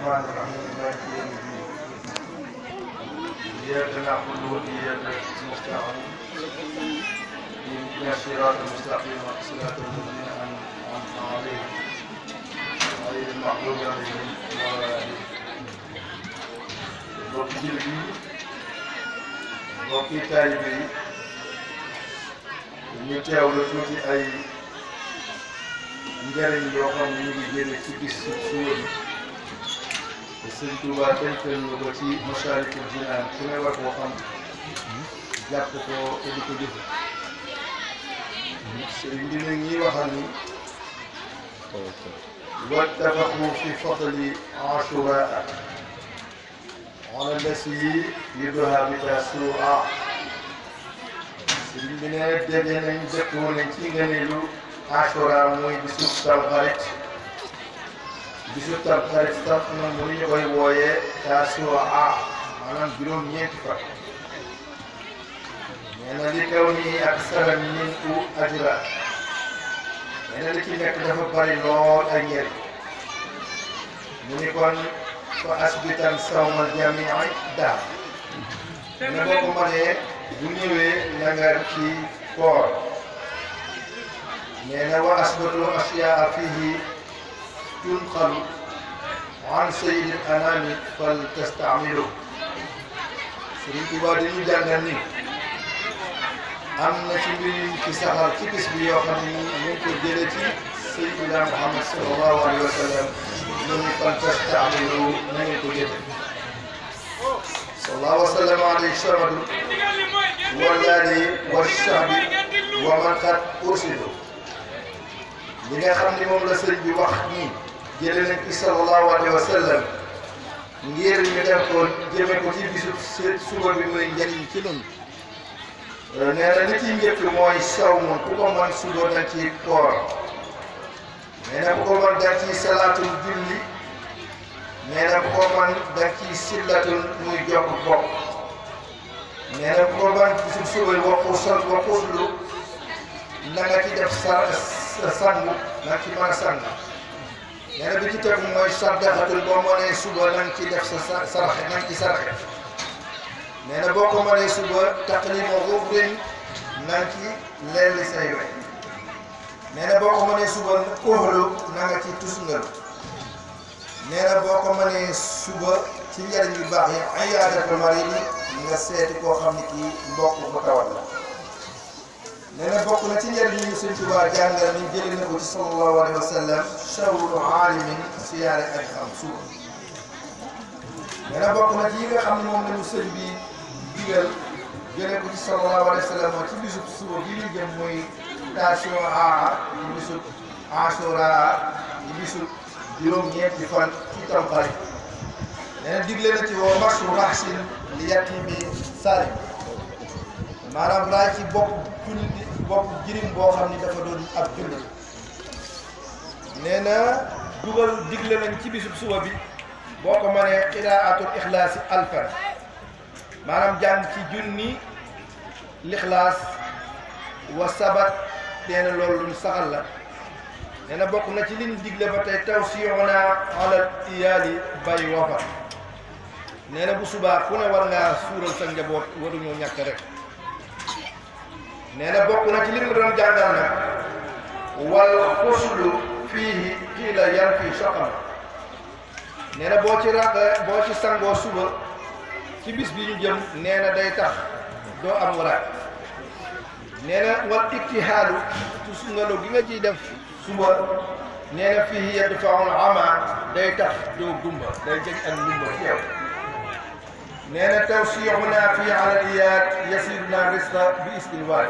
الرحمن الرحيم مالك يوم الدين إياك نعبد وإياك نستعين اهدنا الصراط المستقيم صراط الذين أنعمت عليهم غير المغضوب عليهم ولا الضالين. mbokki jullit yi mbokki taalibe yi ñu teewlu tuuti ay njëriñ yoo xam ne ñu ngi génne ci bis suba bi te Sëñ Tuubaa tënkal ñu ko ci Masaalikul Jinaan ku ne war koo xam jàpp ko te di ko jëfe sëriñ bi nag ñuy waxal ni wattafaqu fi fadli Ashura ala lasi yudhaa bi Tasu'a sëriñ bi ne daje nañ dëppoo nañ ci ngëneelu Ashura mooy bisu Tamxarit sax na mu ñu koy wooyee Tasu'a maanaam juróom-ñeenti fan nee na li kaw nii ak salam min u ajra nee na li ci nekk dafa bari lool ay njëriñ mu ni kon fa asbitan sawmal jamii daal ne boo ko mënee bu ñëwee na nga ci koor nee na wa asbatu asyaa fihi tunqalu an sayyidil anami fal tastamilu Sëriñ Tuubaa dañu jàngal ni am na ci mbir yu ci saxal ci bis bi yoo xam ne ñu ngi ko jëlee ci Sayyidina Muhammad sallallahu alayhi wa sallam ñu ngi fal tastamilu na ngeen ko jëfe sallallahu wa sallam alayhi samadu walaali wa shahbi wa man qad ursidu li nga xam ni moom la sëriñ bi wax nii jële nañ ci sallallahu alayhi wa sallam ngir ñu def ko jëme ko ci bisu suba bi muy njëriñ ci nun nee na li ci njëkk mooy sawmu ku ko mën suba da ci koor nee na ku ko mën da ci salaatul julli nee na ku ko mën da ci sillatul muy jokk bopp nee na ku ko mën bisu suba waxuslu na nga ci def sangu na ci mën a sang nee na bi ci tegu mooy saddaxatul boo mënee suba na nga ci def sa saraxe na nga ci saraxe nee na boo ko mënee suba taqlima rubrin na nga ci lelli say we nee na boo ko mënee suba kóoxlu na nga ci tusngalu nee na boo ko mënee suba ci njëriñ yu baax yi iyaadatul maridi nga seeti koo xam ne kii mbokk bu tawat la nee na bokk na ci njëriñ yi Sëñ Tuubaa jàngal ni jëlee na ko ci sallallahu alayhi wa sallam shawru aalimin siyaare ak xam suba nee na bokk na ci yi nga xam ne moom lañu sëñ bi digal jëlee ko ci sallallahu alayhi wa sallam ci bisub suba bi ñu jëm muy Tasu'a ci bisub Ashura ci bisub juróom-ñeenti fan ci Tamxarit nee na digle na ci woo masu rahsin li yatimi salim maanaam laaj ci bopp jirim boo xam ni dafa doon ab jullit nee na digle nañ ci bisub suba bi boo ko mënee qiraatul ixlaasi alfan maanaam jàng ci junni lixlaas wa sabat nee na loolu luñ saxal la nee na bokk na ci liñ digle ba tey tawsiuna alal iyaali bay wafat nee na bu subaa ku ne war ngaa suural sa njaboot waruñoo ñàkk rek nee na bokk na ci li mu doon jàngal nag wal xuslu fii qiila yan fii soxam nee na boo ci sangoo suba ci bis bi ñu jëm nee na day tax doo am waraat nee na wal ittihaalu su ngalu gi nga ciy def suba nee na fii yadfa'ul ama day tax doo gumba day jëg ak gumba ci yow nee na tawsi'una fii ala iyaad yasiduna risqa bi istilwaay